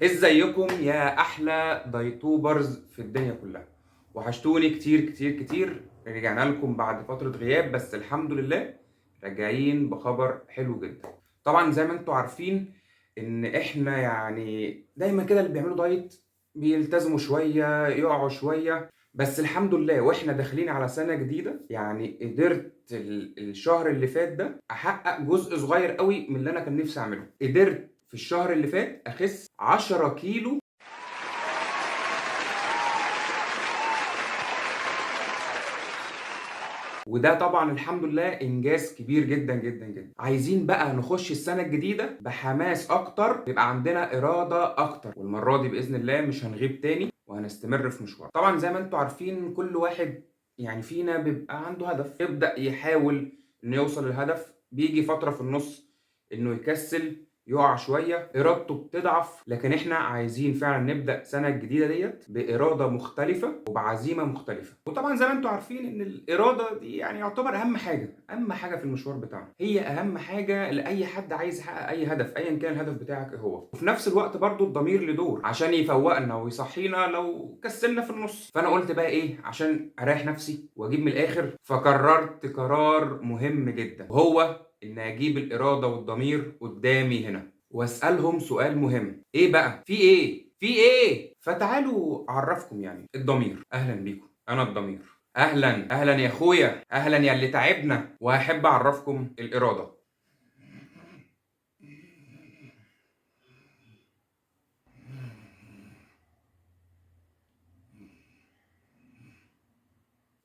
ازيكم يا احلى dietubers في الدنيا كلها؟ وحشتوني كتير كتير كتير. رجعنا لكم بعد فترة غياب، بس الحمد لله راجعين بخبر حلو جدا. طبعا زي ما انتم عارفين ان احنا يعني دايما كده اللي بيعملوا دايت بيلتزموا شوية يقعوا شوية، بس الحمد لله واحنا داخلين على سنة جديدة يعني قدرت الشهر اللي فات ده احقق جزء صغير قوي من اللي انا كان نفسي اعمله. قدرت في الشهر اللي فات اخس 10 كيلو. وده طبعا الحمد لله انجاز كبير جدا جدا جدا. عايزين بقى نخش السنة الجديدة بحماس اكتر، يبقى عندنا اراده اكتر، والمرة دي باذن الله مش هنغيب تاني وهنستمر في مشوار. طبعا زي ما انتم عارفين كل واحد يعني فينا بيبقى عنده هدف، يبدا يحاول انه يوصل للهدف، بيجي فترة في النص انه يكسل، يقع شوية، ارادته بتضعف، لكن احنا عايزين فعلا نبدا السنة الجديدة ديت باراده مختلفة وبعزيمه مختلفة. وطبعا زي ما انتم عارفين ان الارادة دي يعني يعتبر اهم حاجة، اهم حاجة في المشوار بتاعنا، هي اهم حاجة لاي حد عايز يحقق اي هدف ايا كان الهدف بتاعك ايه هو. وفي نفس الوقت برضو الضمير له دور عشان يفوقنا ويصحينا لو كسلنا في النص. فانا قلت بقى ايه عشان اريح نفسي واجيب من الاخر، فقررت قرار مهم جدا، وهو ان اجيب الارادة والضمير قدامي هنا واسالهم سؤال مهم. ايه بقى؟ في ايه؟ في ايه؟ فتعالوا اعرفكم يعني الضمير. اهلا بيكم، انا الضمير. اهلا اهلا يا اخويا، اهلا يا اللي تعبنا. وهحب اعرفكم الارادة.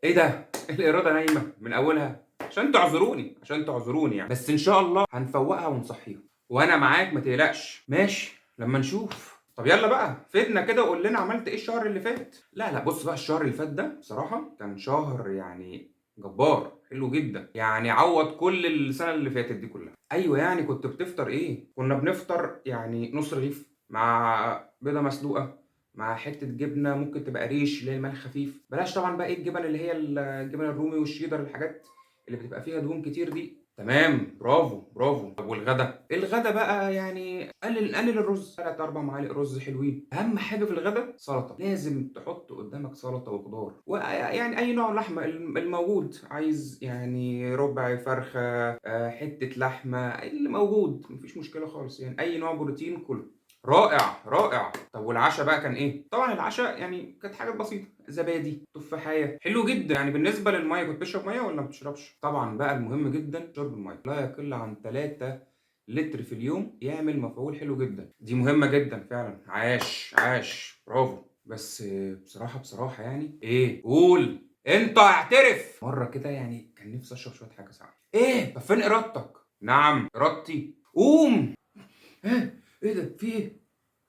ايه ده؟ الارادة نايمة من اولها، عشان تعذروني، عشان تعذروني يعني، بس ان شاء الله هنفوقها ونصحيها، وانا معاك ما تقلقش. ماشي لما نشوف. طب يلا بقى فدنا كده وقول لنا عملت ايه الشهر اللي فات. لا لا بص بقى، الشهر اللي فات ده بصراحة كان شهر يعني جبار، حلو جدا، يعني عوض كل السنة اللي فاتت دي كلها. ايوه يعني كنت بتفطر ايه؟ كنا بنفطر يعني نص رغيف مع بيضة مسلوقة مع حتة جبنه، ممكن تبقى ريش اللي هي الملح خفيف، بلاش طبعا بقى ايه الجبن اللي هي الجبن الرومي والشيدر، الحاجات اللي بتبقى فيها دهون كتير دي. تمام، برافو برافو. طب والغدا؟ الغدا بقى يعني قلل الرز، 3 4 معالق رز حلوين. اهم حاجة في الغدا سلطة، لازم تحط قدامك سلطة وخضار، ويعني اي نوع لحمه الموجود، عايز يعني ربع فرخة، حتة لحمه، اللي موجود مفيش مشكلة خالص، يعني اي نوع بروتين كله. رائع رائع. طب والعشاء بقى كان ايه؟ طبعا العشاء يعني كانت حاجات بسيطة، زبادي، تفاحيه، حلو جدا. يعني بالنسبة للمية كنت بتشرب مية ولا ما بتشربش؟ طبعا بقى المهم جدا شرب المية، لا يقل عن 3 لتر في اليوم، يعمل مفعول حلو جدا، دي مهمة جدا فعلا. عاش عاش، برافو. بس بصراحة بصراحة يعني ايه؟ قول انت، اعترف. مرة كده يعني كان نفسي اشرب شوية حاجة ساقعه. ايه؟ طب فين ارادتك؟ نعم ارادتي. قوم. ايه؟ ايه ده؟ في ايه؟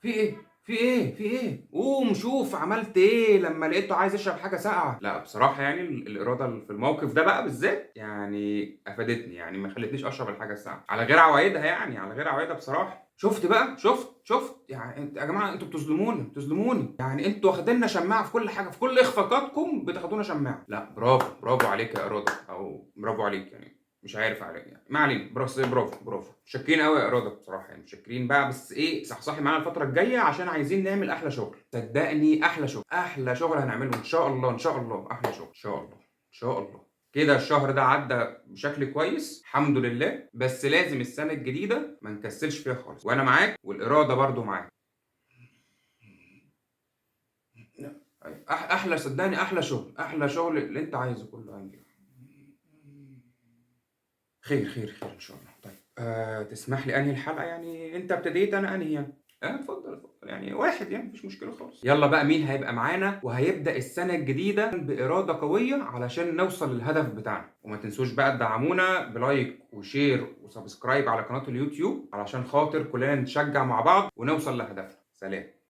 في ايه؟ في ايه؟ في ايه؟ قوم شوف عملت ايه لما لقيته عايز يشرب حاجة ساقعه. لا بصراحة يعني الارادة في الموقف ده بقى بالذات يعني افادتني، يعني ما خلتنيش اشرب الحاجة الساقعه على غير عوايدها، يعني على غير عوايدها بصراحة. شفت بقى؟ شفت يعني انت يا جماعة انتوا بتظلموني، بتظلموني، يعني انتوا واخديننا شماعة في كل حاجة، في كل اخفاقاتكم بتاخدونا شماعة. لا برافو برافو عليك يا اراده، او برافو عليك يعني مش عارف عليك يعني، ما علينا. برافو برافو، متشكرين قوي يا اراده بصراحة، يعني متشكرين بقى. بس ايه، صحصحي معانا الفترة الجاية عشان عايزين نعمل احلى شغل، صدقني احلى شغل، احلى شغل هنعمله ان شاء الله، ان شاء الله احلى شغل ان شاء الله، ان شاء الله. كده الشهر ده عدى بشكل كويس الحمد لله، بس لازم السنة الجديدة ما نكسلش فيها خالص، وانا معاك والارادة برضو معاك. احلى، صدقني احلى شغل، احلى شغل اللي انت عايزه كله عندي. خير خير خير ان شاء الله. طيب تسمح لي انهي الحلقة؟ يعني انت ابتديت انا انهي يعني. اتفضل اتفضل، يعني واحد يعني مفيش مشكلة خالص. يلا بقى مين هيبقى معانا وهيبدا السنة الجديدة باراده قوية علشان نوصل للهدف بتاعنا؟ وما تنسوش بقى تدعمونا ب like و share و subscribe على قناة اليوتيوب علشان خاطر كلنا نتشجع مع بعض ونوصل لهدفنا. سلام.